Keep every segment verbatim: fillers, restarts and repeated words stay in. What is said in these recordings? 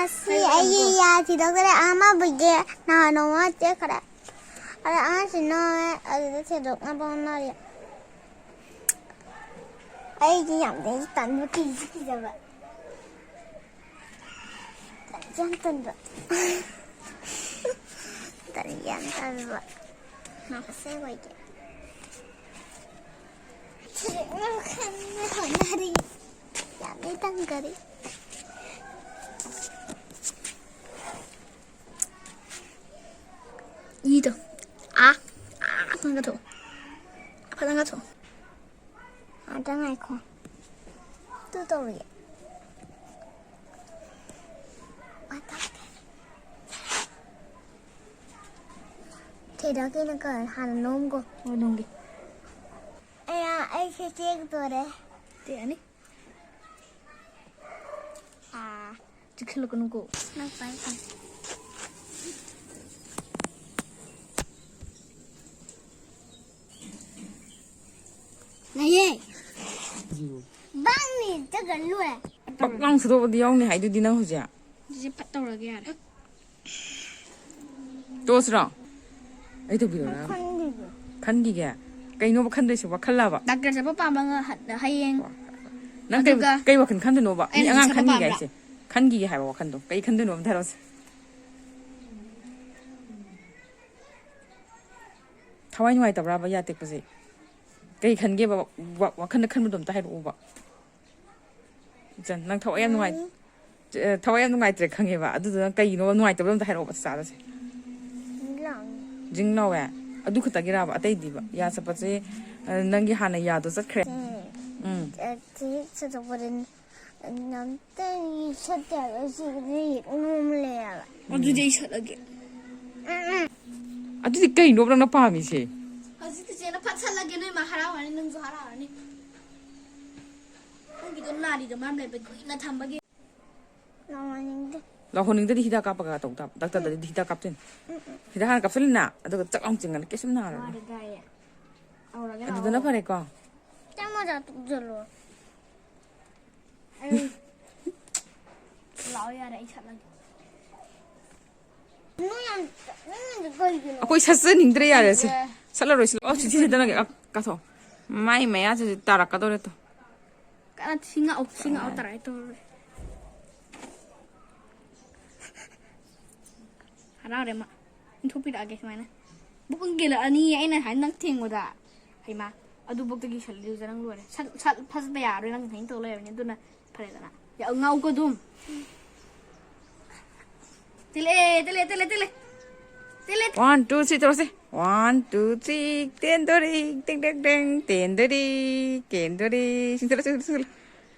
ꯑꯁꯤ ꯑꯩꯒꯤ ꯌꯥ ꯊꯤꯗꯣꯛꯇꯔꯦ꯫ ꯑꯃꯕꯨꯗꯤ ꯅꯍꯥꯟ ꯅꯣꯡꯃ ꯆꯦꯛꯈ꯭ꯔꯦ꯫ ꯑꯗ ꯑꯉꯥꯡꯁꯤꯅ ꯑꯗꯨꯗ ꯊꯤꯗꯣꯛꯅꯕ ꯍꯣꯠꯅꯔꯤ꯫ ꯑꯩꯗꯤ ꯌꯥꯝ ꯇꯟꯕ, ꯀꯤꯁꯨ ꯀꯤꯖꯕ꯫ ꯇꯟꯁꯨ ꯌꯥꯝ ꯇꯟꯕ꯫ ꯇꯟꯁꯨ ꯌꯥꯝ ꯇꯟꯕ꯫ ꯑꯁꯦꯡꯕꯒꯤ꯫ ꯊꯤꯗꯣꯛꯅꯕ ꯀꯟꯅ ꯍꯣꯠꯅꯔꯤ꯫ ꯌꯥꯝꯅ ꯇꯟꯈꯔꯦ꯫ ꯏꯗꯣ꯫ ꯑꯥ, ꯑꯥ, ꯐꯖꯅ ꯀꯠꯊꯣꯛꯑꯣ꯫ ꯐꯖꯅ ꯀꯠꯊꯣꯛꯑꯣ꯫ ꯑꯗ ꯉꯥꯏꯈꯣ꯫ ꯇꯨ ꯇꯧꯔꯤꯌꯦ꯫ ꯋꯥ ꯇꯥꯗꯦ꯫ ꯊꯦꯗꯥ ꯀꯩꯅ ꯀ ꯍꯥꯟꯅ ꯅꯣꯝꯒꯣ꯫ ꯍꯣꯏ, ꯅꯣꯝꯒꯦ꯫ ꯑꯌꯥ, ꯑꯩꯁꯦ ꯆꯦꯛꯇꯣꯔꯦ꯫ ꯆꯦꯛꯑꯅꯤ꯫ ꯑꯥ꯫ ꯆꯤꯛꯁꯤꯜꯂꯛꯀꯅꯨꯀꯣ꯫ ꯅꯪ ꯄꯥꯏ ꯄꯥꯏ꯫ ꯅꯥꯏꯌꯦ꯫ ꯕꯥꯡꯅꯤ ꯆꯠꯈ꯭ꯔ ꯂꯣꯏꯔꯦ꯫ ꯄꯛ ꯂꯥꯎ ꯁꯨꯗꯣꯛꯄꯗꯤ ꯌꯥꯎꯅꯤ ꯍꯥꯏꯗꯨꯗꯤ ꯅꯪ ꯍꯧꯖꯤꯛ꯫ ꯑꯗꯨꯗꯤ ꯐꯠ ꯇꯧꯔꯒꯦ ꯌꯥꯔꯦ꯫ ꯇꯣꯛꯑꯁꯤꯔꯣ? ꯑꯩ ꯇꯧꯕꯤꯔꯣꯔꯥ? ꯈꯟꯈꯤꯒꯦ꯫ ꯈꯟꯈꯤꯒꯦ? ꯀꯩꯅꯣꯕ ꯈꯟꯗꯣꯏꯁꯦ? ꯋꯥꯈꯜꯂꯕ? ꯗꯥꯛꯇꯔ ꯆꯠꯄ ꯄꯥꯝꯕ ꯉ-, ꯍ-, ꯍꯌꯦꯡ꯫ ꯅꯪ ꯀꯩ, ꯑꯗꯨꯒ ꯀꯩ ꯋꯥꯈꯜ ꯈꯟꯗꯣꯏꯅꯣꯕ? ꯃꯤ ꯑꯩꯅ ꯑꯉꯥꯡ ꯆꯠꯄ ꯈꯟꯈꯤꯒꯦ ꯄꯥꯝꯕ꯭ꯔꯥ? ꯍꯥꯏꯁꯦ? ꯈꯟꯈꯤꯒꯦ ꯍꯥꯏꯕ ꯋꯥꯈꯜꯗꯣ꯫ ꯀꯩ ꯈꯟꯗꯣꯏꯅꯣ ꯑꯝꯇ ꯍꯥꯏꯔꯛꯑꯣꯁꯦ꯫ ꯊꯋꯥꯏ ꯅꯨꯡꯉꯥꯏꯇꯕ꯭ꯔꯥꯕ ꯌꯥ ꯇꯦꯛꯄꯁꯦ? ꯀꯩ ꯈꯟꯒꯦꯕ? ꯋꯥ-, ꯋꯥꯈꯜꯗ ꯈꯟꯕꯗꯣ ꯑꯝꯇ ꯍꯥꯏꯔꯛꯑꯣꯕ꯫ ꯏꯆꯟ, ꯅꯪ ꯊꯋꯥꯏ ꯌꯥꯝ ꯅꯨꯡꯉꯥꯏ-, ꯎꯝ꯫ ꯑꯦ, ꯊꯋꯥꯏ ꯌꯥꯝ ꯅꯨꯡꯉꯥꯏꯇ꯭ꯔꯦ ꯈꯪꯉꯦꯕ꯫ ꯑꯗꯨꯗꯨꯅ ꯀꯩꯒꯤꯅꯣꯕ ꯅꯨꯡꯉꯥꯏꯇꯕꯗꯣ ꯑꯝꯇ ꯍꯥꯏꯔꯛꯑꯣꯕ ꯆꯆꯥꯗꯁꯦ꯫ ꯂꯥꯎꯅꯤ꯫ ꯖꯤꯡ ꯂꯥꯎꯋꯦ? ꯑꯗꯨ ꯈꯛꯇꯒꯤꯔꯥꯕ? ꯑꯇꯩꯗꯤꯕ? ꯌꯥ ꯆꯠꯄꯁꯦ, ꯑ, ꯅꯪꯒꯤ ꯍꯥꯟꯅ ꯌꯥꯗꯣ ꯆꯠꯈ꯭ꯔꯦ? ꯎꯝ꯫ ꯎꯝ꯫ ꯑ, ꯆꯦꯛ ꯆꯠꯊꯣꯛꯄꯗ ꯑꯝꯇ ꯁꯠꯇꯦ ꯍꯥꯏꯕ, ꯁꯤꯗꯤ ꯅꯣꯝ ꯂꯩ ꯍꯥꯏꯕ꯫ ꯑꯗꯨꯗꯤ ꯑꯩ ꯁꯠꯂꯒꯦ꯫ ꯎꯝ, ꯎꯝ꯫ ꯑꯗꯨꯗꯤ ꯀꯩꯅꯣꯕ ꯅꯪꯅ ꯄꯥꯝꯃꯤꯁꯦ? ꯍꯧꯖꯤꯛꯇꯤ ꯆꯦꯅ ꯐꯠ ꯁꯠꯂꯒꯦ, ꯅꯣꯏ ꯃꯥ ꯍꯔꯥꯎꯔꯅꯤ, ꯅꯪꯁꯨ ꯍꯔꯥꯎꯔꯅꯤ꯫ ꯅꯪꯒꯤꯗꯣ ꯅꯥꯔꯤꯗꯣ ꯃꯔꯝ ꯂꯩꯕ ꯀꯨꯏꯅ ꯊꯝꯕꯒꯤ꯫ ꯂꯥꯎꯍꯟꯅꯤꯡꯗꯦ꯫ ꯂꯥꯎꯍꯟꯅꯤꯡꯗꯗꯤ ꯍꯤꯗꯥꯛ ꯀꯥꯞꯄꯒ ꯇꯧ ꯇꯥꯕ꯫ ꯗꯥꯛꯇꯔꯗꯗꯤ ꯍꯤꯗꯥꯛ ꯀꯥꯞꯇꯣꯏꯅꯤ꯫ ꯎꯝ, ꯎꯝ꯫ ꯍꯤꯗꯥꯛ ꯍꯥꯟꯅ ꯀꯥꯞꯁꯤꯜꯂꯤꯅ, ꯑꯗꯨꯒ ꯆꯥꯛ ꯂꯥꯎ ꯆꯤꯡꯉꯅꯤ, ꯀꯩꯁꯨꯝ ꯅꯥꯔꯣꯏ꯫ ꯋꯥꯔꯦ ꯗꯥꯏꯌꯦ꯫ ꯇꯧꯔꯒꯦ ꯑꯗꯨꯗꯅ ꯂꯥꯛꯑꯣ꯫ ꯐꯔꯦꯀꯣ? ꯆꯥꯛ ꯃꯖꯥ ꯇꯨꯝꯁꯤꯜꯂꯣ꯫ ꯑꯩ ꯂꯥꯛꯑꯣ, ꯌꯥꯔꯦ, ꯑꯩ ꯁꯠꯂꯒꯦ꯫ ꯅꯣꯏ ꯌꯥꯝ ꯆꯠꯅꯤꯡꯉꯤꯗꯣ ꯀꯩꯒꯤꯅꯣ? ꯑꯩꯈꯣꯏ ꯁꯠꯆꯅꯤꯡꯗ꯭ꯔꯦ, ꯌꯥꯔꯦꯁꯦ꯫ ꯁꯠꯂꯔꯣꯏꯁꯤ꯫ ꯑꯣ, ꯁꯤꯁꯤ ꯁꯤꯗ ꯅꯪꯒꯤ ꯀꯥꯊꯣꯛꯑꯣ꯫ ꯃꯥꯏ ꯃꯌꯥꯁꯤꯁꯨ ꯇꯥꯔꯛꯀꯗꯧꯔꯦ ꯇꯣ꯫ ꯀꯟꯅ ꯁꯤꯡꯉꯛꯑꯣ, ꯁꯤꯡꯉꯛꯑꯣ, ꯇꯥꯔꯛꯑꯦ ꯇꯧꯔꯦ꯫ ꯍꯔꯥꯎꯔꯦ ꯃꯥ꯫ ꯏꯟꯊꯣꯛꯄꯤꯔꯛꯑꯒꯦ ꯁꯨꯃꯥꯏꯅ꯫ ꯕꯨꯛ ꯀꯦꯜꯂꯛꯑꯅꯤ ꯑꯩꯅ ꯍꯥꯏ ꯅꯪ ꯊꯦꯡꯕꯗ꯫ ꯍꯩꯃꯥ, ꯑꯗꯨ ꯕꯨꯛꯇꯒꯤ ꯁꯜꯂꯤꯗꯨꯁꯨ ꯅꯪ ꯂꯣꯏꯔꯦ꯫ ꯁꯠ, ꯁꯠ ꯐꯖꯕ ꯌꯥꯔꯣꯏ ꯅꯪ ꯁꯨꯃꯥꯏꯅ ꯇꯧ ꯂꯩꯔꯕꯅꯤ꯫ ꯑꯗꯨꯅ ꯐꯔꯦꯗꯅ꯫ ꯌꯥ, ꯉꯥꯎꯀꯣ ꯑꯗꯨꯝ꯫ ꯇꯦꯜꯂꯦ, ꯇꯦꯜꯂꯦ, ꯇꯦꯜꯂꯦ, ꯇꯦꯜꯂꯦ꯫ ꯇꯦꯜꯂꯦ꯫ One, two, three ꯇꯧꯔꯁꯦ꯫ One, two, three, ꯇꯦꯟꯗꯣꯔꯤ, ꯇꯦꯡ, ꯇꯦꯡ, ꯇꯦꯡ, ꯇꯦꯟꯗꯣꯔꯤ, ꯇꯦꯟꯗꯣꯔꯤ꯫ ꯆꯤꯡꯊꯠꯂꯣ, ꯆꯤꯡꯊꯠꯂꯣ, ꯆꯤꯡꯊꯠꯂꯣ꯫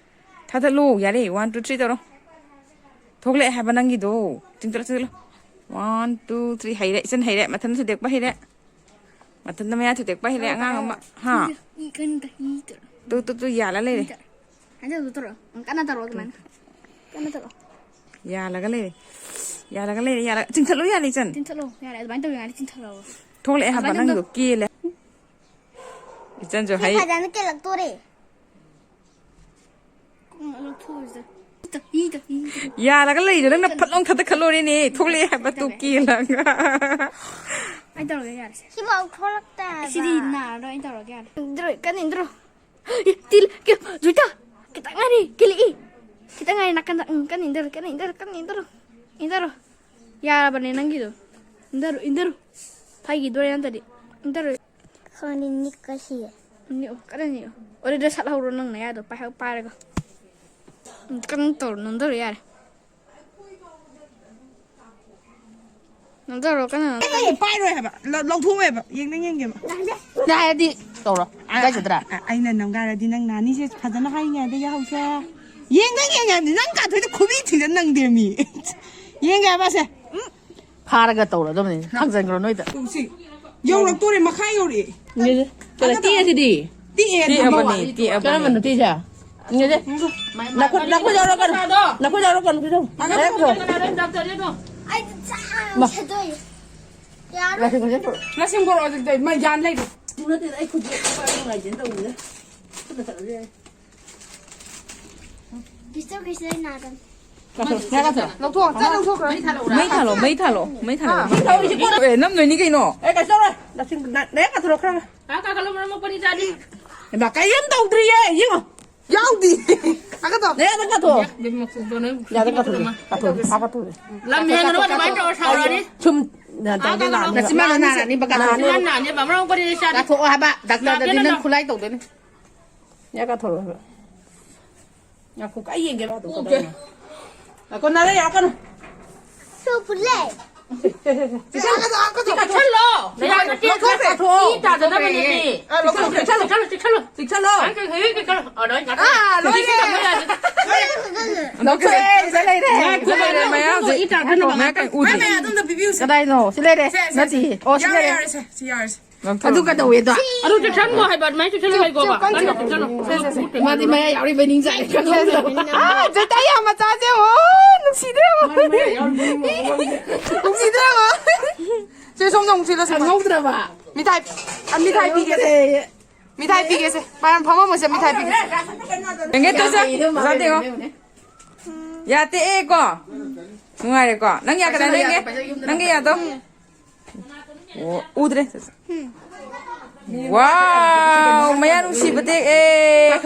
ꯊꯥꯗꯠꯂꯣ, ꯌꯥꯔꯦ꯫ One, two, three ꯇꯧꯔꯣ꯫ ꯊꯣꯛꯂꯛꯑꯦ ꯍꯥꯏꯕ ꯅꯪꯒꯤꯗꯣ꯫ ꯆꯤꯡꯊꯠꯂꯣ, ꯆꯤꯡꯊꯠꯂꯣ꯫ One, two, three꯫ ꯍꯩꯔꯦ, ꯏꯆꯟ ꯍꯩꯔꯦ꯫ ꯃꯊꯟꯗ ꯊꯨꯗꯦꯛꯄ ꯍꯩꯔꯦ꯫ ꯃꯊꯟꯗ ꯃꯌꯥ ꯊꯨꯗꯦꯛꯄ ꯍꯩꯔꯦ ꯑꯉꯥꯡ ꯑꯃ꯫ ꯍꯥ? ꯏ, ꯏ, ꯀꯟꯅ ꯇ-, ꯏ ꯇꯧꯔꯣ꯫ ꯇꯨ, ꯇꯨ, ꯇꯨ, ꯌꯥꯜꯂ ꯂꯩꯔꯦ꯫ ꯏ ꯇꯧꯔꯣ꯫ ꯍꯥꯏꯖꯜꯂꯨ ꯇꯧꯔꯣ꯫ ꯎꯝ, ꯀꯟꯅ ꯇꯧꯔꯣ ꯑꯗꯨꯃꯥꯏꯅ꯫ ꯀꯟꯅ ꯇꯧꯔꯣ꯫ ꯌꯥꯜꯂꯒ ꯂꯩꯔꯦ꯫ ꯌꯥꯜꯂꯒ ꯂꯩꯔꯦ, ꯌꯥꯜꯂꯒ꯫ ꯆꯤꯡꯊꯠꯂꯣ ꯌꯥꯔꯦ, ꯏꯆꯟ꯫ ꯆꯤꯡꯊꯠꯂꯣ꯫ ꯌꯥꯔꯦ, ꯑꯗꯨꯃꯥꯏꯅ ꯇꯧꯔꯤꯉꯩꯗ ꯆꯤꯡꯊꯠꯂꯣ꯫ ꯊꯣꯛꯂꯛꯑꯦ ꯍꯥꯏꯕ ꯑꯗꯨꯃꯥꯏꯅ ꯅꯪꯗꯣ ꯇꯧ-, ꯀꯦꯜꯂꯦ꯫ ꯏꯆꯟꯁꯨ ꯁꯤ ꯍꯩ꯫ ꯐꯖꯅ ꯀꯦꯜꯂꯛꯇꯣꯔꯦ꯫ ꯀꯣꯛ ꯂꯧꯊꯣꯛꯎꯁꯦ꯫ ꯏꯗ, ꯏꯗ, ꯏꯗ꯫ ꯌꯥꯜꯂꯒ ꯂꯩꯗꯣ ꯅꯪꯅ ꯐꯠ ꯂꯥꯎ ꯊꯥꯗꯠꯈꯠꯂꯣꯔꯦꯅꯦ꯫ ꯊꯣꯛꯂꯛꯑꯦ ꯍꯥꯏꯕ ꯇꯨ ꯀꯦꯜꯂꯒ꯫ ꯑꯩ ꯇꯧꯔꯒꯦ ꯌꯥꯔꯦꯁꯦ꯫ ꯁꯤꯐꯥꯎ ꯊꯣꯛꯂꯛꯇꯦ ꯍꯥꯏꯕ꯫ ꯁꯤꯗꯤ ꯅꯥꯔꯔꯣꯏ, ꯑꯩ ꯇꯧꯔꯒꯦ ꯌꯥꯔꯦ꯫ ꯏꯟꯗ꯭ꯔꯣ, ꯀꯟꯅ ꯏꯟꯗ꯭ꯔꯣ꯫ ꯑꯦ, ꯇꯤꯜ-, ꯀꯦ-, ꯖꯣꯏꯇꯥ, ꯈꯤꯇꯪ ꯉꯥꯏꯔꯦ, ꯀꯦꯜꯂꯛꯏ꯫ ꯈꯤꯇꯪ ꯉꯥꯏꯔꯦ ꯅꯥꯀꯟꯗ꯫ ꯎꯝ, ꯀꯟꯅ ꯏꯟꯗꯔꯣ, ꯀꯟꯅ ꯏꯟꯗꯔꯣ, ꯀꯟꯅ ꯏꯟꯗꯔꯣ꯫ ꯏꯟꯗꯔꯣ꯫ ꯌꯥꯔꯕꯅꯦ ꯅꯪꯒꯤꯗꯣ꯫ ꯏꯟꯗꯔꯣ, ꯏꯟꯗꯔꯣ꯫ ꯐꯩꯈꯤꯗꯣꯔꯦ ꯅꯠꯇ꯭ꯔꯗꯤ꯫ ꯏꯟꯗꯔꯣ꯫ ꯈꯪꯗꯦ, ꯅꯤꯛꯀꯁꯤ꯫ ꯅꯤꯛꯑꯣ, ꯀꯟꯅ ꯅꯤꯛꯑꯣ꯫ ꯑꯣ, ꯑꯗꯨꯗ ꯁꯠꯍꯧꯔꯣ ꯅꯪ ꯅꯌꯥꯗꯣ ꯄꯥꯏꯍꯧ-, ꯄꯥꯏꯔꯒ꯫ ꯎꯝ, ꯀꯟꯅ ꯇꯧꯔꯣ, ꯅꯣꯟꯗꯔꯣ ꯌꯥꯔꯦ꯫ ꯅꯣꯟꯗꯔꯣ, ꯀꯟꯅ ꯅꯣꯟꯗꯔꯣ꯫ ꯑꯦ, ꯄꯥꯏꯔꯣꯏ ꯍꯥꯏꯕ꯫ ꯂ-, ꯂꯧꯊꯣꯛꯑꯣ ꯍꯥꯏꯕ꯫ ꯌꯦꯡꯅꯤꯡ ꯌꯦꯡꯒꯦꯕ꯫ ꯌꯥꯔꯗꯤ ꯇꯧꯔꯣ꯫ ꯑ, ꯏꯀꯥꯏꯖꯗ꯭ꯔꯥ? ꯑ, ꯑꯩꯅ ꯅꯝꯒꯥꯏꯔꯗꯤ ꯅꯪ ꯅꯥꯅꯤꯁꯦ ꯐꯖꯅ ꯍꯥꯏꯔꯤꯉꯩꯗ ꯌꯥꯍꯧꯁꯦ꯫ ꯌꯦꯡꯗ ꯌꯦꯡꯉꯗꯤ ꯅꯪ ꯀꯥꯊꯣꯏꯗ ꯈꯨꯕꯤ ꯊꯤꯡꯖ ꯅꯪꯗꯦꯃꯤ꯫ ꯌꯦꯡꯒꯦ ꯍꯥꯏꯕꯁꯦ꯫ ꯎꯝ꯫ ꯐꯥꯔꯒ ꯇꯧꯔꯗꯕꯅꯤ꯫ ꯊꯥꯡꯖꯟꯈ꯭ꯔꯣ ꯅꯣꯏꯗ꯫ ꯇꯧꯁꯤ꯫ ꯌꯧꯔꯛꯇꯣꯔꯦ, ꯃꯈꯥ ꯌꯧꯔꯛꯑꯦ꯫ ꯇꯦꯛꯑꯦ ꯁꯤꯗꯤ꯫ ꯇꯦꯛꯑꯦ ꯇꯦꯛꯑꯕꯅꯤ, ꯊꯝꯃꯣ꯫ ꯇꯦꯛꯑꯕꯅꯤ꯫ ꯀꯔꯝꯕꯅꯣ ꯇꯦꯛꯏꯁꯦ? ꯏꯪꯉꯦꯗꯦ꯫ ꯅꯈꯨꯠ, ꯅꯈꯨꯠ ꯌꯥꯎꯔꯛꯀꯅꯨ꯫ ꯅꯈꯨꯠ ꯌꯥꯎꯔꯛꯀꯅꯨ, ꯀꯩꯗꯧ? ꯑꯩ ꯆꯥ-, ꯃꯥ꯫ ꯁꯦꯠꯇꯣꯛꯏ꯫ ꯌꯥꯔꯣꯏ꯫ ꯂꯥꯁꯤꯡ ꯄꯣꯔꯛꯑꯣ ꯑꯗꯨꯗꯤ, ꯃꯥ ꯌꯥꯟ ꯂꯩꯔꯦ꯫ ꯅꯠꯇꯦ, ꯑꯩ ꯈꯨꯠꯁꯦ ꯅꯨꯡꯉꯥꯏꯇꯦꯅ ꯇꯧꯕꯅꯤꯗ꯫ ꯈꯨꯠꯅ ꯆꯠꯂꯁꯨ ꯌꯥꯏ꯫ ꯀꯩꯁꯨ ꯇꯧ, ꯀꯩꯁꯨ ꯇꯧ, ꯅꯥꯗꯝ꯫ ꯂꯧꯊꯣꯛꯑꯣ, ꯆꯥꯛ ꯂꯧꯊꯣꯛꯈ꯭ꯔꯣ꯫ ꯃꯩ ꯊꯥꯜꯂꯣ, ꯃꯩ ꯊꯥꯜꯂꯣ, ꯃꯩ ꯊꯥꯜꯂꯣ꯫ ꯑꯥ, ꯃꯩ ꯊꯥꯜꯂꯣ꯫ ꯑꯦ, ꯅꯝꯗꯣꯏꯅꯤ ꯀꯩꯅꯣ꯫ ꯑꯦ, ꯀꯩꯁꯨ ꯇꯧꯔꯣꯏ꯫ ꯅꯥꯆꯤꯟ-, ꯅ-, ꯅꯌꯥ ꯀꯥꯊꯣꯔꯛꯈ꯭ꯔꯒ꯫ ꯑꯥ, ꯀꯥꯈꯠꯂꯣ, ꯃꯔꯝ ꯃꯣꯛꯄꯅꯤ ꯆꯥꯅꯤ꯫ ꯍꯩꯃꯥ, ꯀꯩꯝ ꯇꯧꯗ꯭ꯔꯤꯌꯦ, ꯌꯦꯡꯉꯣ꯫ ꯌꯥꯎꯗꯤ꯫ ꯀꯥꯈꯠꯇꯣ꯫ ꯅꯌꯥꯗ ꯀꯥꯊꯣꯛꯑꯣ꯫ ꯌꯥꯗ ꯀꯥꯊꯣꯛꯑꯣ꯫ ꯀꯥꯊꯣꯛꯑꯣ, ꯑꯥ, ꯀꯥꯊꯣꯛꯑꯣ꯫ ꯂꯝ ꯍꯦꯟꯒꯅꯨ, ꯑꯗꯨꯃꯥꯏꯅ ꯇꯧꯔ ꯁꯥꯎꯔꯛꯑꯅꯤ꯫ ꯁꯨꯝ, ꯅ-, ꯑꯥ, ꯇꯧꯗꯣꯏ ꯀꯥꯈꯠꯂꯣ꯫ ꯂꯥꯛꯑꯅꯤ꯫ ꯅꯥꯆꯤꯟ ꯃꯥꯟꯅ ꯅꯥꯔꯅꯤ, ꯕꯀꯥ ꯅꯥꯅꯤ꯫ ꯅꯥꯆꯤꯟ ꯃꯥꯟꯅ ꯅꯥꯅꯤ, ꯃꯔꯝ ꯃꯣꯛꯄꯅꯤ ꯆꯥꯅꯤ꯫ ꯀꯥꯊꯣꯛꯑꯣ ꯍꯥꯏꯕ, ꯗꯥꯛꯇꯔꯗꯗꯤ ꯂꯥꯛꯀꯦ ꯅꯪ ꯅꯪ꯫ ꯈꯨꯠꯂꯥꯏ ꯇꯧꯗꯣꯏꯅꯤ꯫ ꯌꯥ ꯀꯥꯊꯣꯔꯛꯑꯣ ꯍꯥꯏꯕ꯫ ꯉꯥꯏꯈꯣ, ꯑꯩ ꯌꯦꯡꯒꯦꯕ ꯑꯗꯨ ꯀꯗꯥꯏꯅꯣ꯫ ꯉꯥꯏꯈꯣ, ꯅꯥꯔꯦ, ꯌꯥꯔꯛꯀꯅꯨ꯫ ꯁꯣ ꯄꯨꯜꯂꯦ꯫ ꯁꯦ, ꯁꯦ, ꯁꯦ, ꯁꯦ꯫ ꯆꯤꯛꯁꯜꯂꯣ꯫ ꯅꯌꯥꯗꯣ ꯂꯧꯊꯣꯛꯈ꯭ꯔꯦ꯫ ꯏ ꯇꯥꯗꯅꯕꯅꯦ꯫ ꯑꯥ, ꯂꯧꯊꯣꯛꯈ꯭ꯔꯦ꯫ ꯆꯤꯛꯁꯜꯂꯣ, ꯆꯤꯛꯁꯜꯂꯣ, ꯆꯤꯛꯁꯜꯂꯣ꯫ ꯆꯤꯛꯁꯜꯂꯣ꯫ ꯑꯥ, ꯂꯣꯏꯔꯦ꯫ ꯂꯧꯊꯣꯛꯈ꯭ꯔꯦ, ꯁꯤꯗ ꯂꯩꯔꯦ꯫ ꯉꯥꯏꯈꯣ, ꯁꯤꯗ ꯂꯩꯔꯦ, ꯃꯌꯥꯁꯦ꯫ ꯏ ꯇꯥꯗꯅꯕ ꯃꯌꯥ ꯀꯩ ꯎꯗꯦ꯫ ꯃꯥꯏ ꯃꯌꯥꯗꯣ ꯑꯝꯇ ꯄꯤꯕꯤꯌꯨꯁꯦ꯫ ꯀꯗꯥꯏꯅꯣ? ꯁꯤ ꯂꯩꯔꯦ꯫ ꯁꯦ, ꯁꯦ, ꯁꯦ꯫ ꯅꯠꯇꯦ꯫ ꯑꯣ, ꯁꯤ ꯌꯥꯔꯦ, ꯂꯩꯔꯦ꯫ ꯌꯥꯔꯦ, ꯁꯦ, ꯁꯤ ꯌꯥꯔꯦ, ꯁꯦ꯫ ꯑꯗꯨ ꯀꯩꯗꯧꯋꯦꯗꯣ? ꯑꯗꯨ ꯆꯦꯛꯁꯟꯒꯣ ꯍꯥꯏꯕ, ꯑꯗꯨꯃꯥꯏꯅ ꯆꯦꯛꯁꯟꯒꯣ ꯍꯥꯏꯕ꯫ ꯁꯦ, ꯁꯦ, ꯁꯦ꯫ ꯃꯥꯗꯤ ꯃꯌꯥ ꯌꯥꯎꯔꯤꯕꯩ ꯅꯤꯡꯖꯥꯏ꯫ ꯑꯥ, ꯖꯦꯇꯥ ꯌꯥꯝ ꯃꯆꯥꯁꯦ, ꯑꯣ, ꯅꯨꯡꯁꯤꯗ꯭ꯔꯣ? ꯅꯨꯡꯁꯤꯗ꯭ꯔꯣ? ꯁꯦ, ꯁꯣꯝꯗ ꯑꯃꯨꯛ ꯁꯤꯜꯂꯣ, ꯁꯦ꯫ ꯈꯪꯍꯧꯗ꯭ꯔꯕ? ꯃꯤꯊꯥꯏ, ꯑ, ꯃꯤꯊꯥꯏ ꯄꯤꯒꯦꯁꯦ꯫ ꯃꯤꯊꯥꯏ ꯄꯤꯒꯦꯁꯦ꯫ ꯃꯌꯥꯝ ꯐꯝꯃꯝꯃꯣꯁꯦ, ꯃꯤꯊꯥꯏ ꯄꯤꯒꯦ꯫ ꯌꯦꯡꯒꯦ, ꯇꯧꯁꯦ꯫ ꯑꯣꯖꯥ, ꯌꯦꯡꯉꯣ꯫ ꯌꯥ ꯇꯦꯛꯑꯦꯀꯣ? ꯅꯨꯡꯉꯥꯏꯔꯦꯀꯣ? ꯅꯪ ꯌꯥ ꯀꯗꯥꯏ ꯂꯩꯒꯦ? ꯅꯪꯒꯤ ꯌꯥꯗꯣ? ꯑꯣ, ꯎꯗ꯭ꯔꯦ꯫ ꯋꯥꯎ, ꯃꯌꯥ ꯅꯨꯡꯁꯤꯕ ꯇꯦꯛꯑꯦ꯫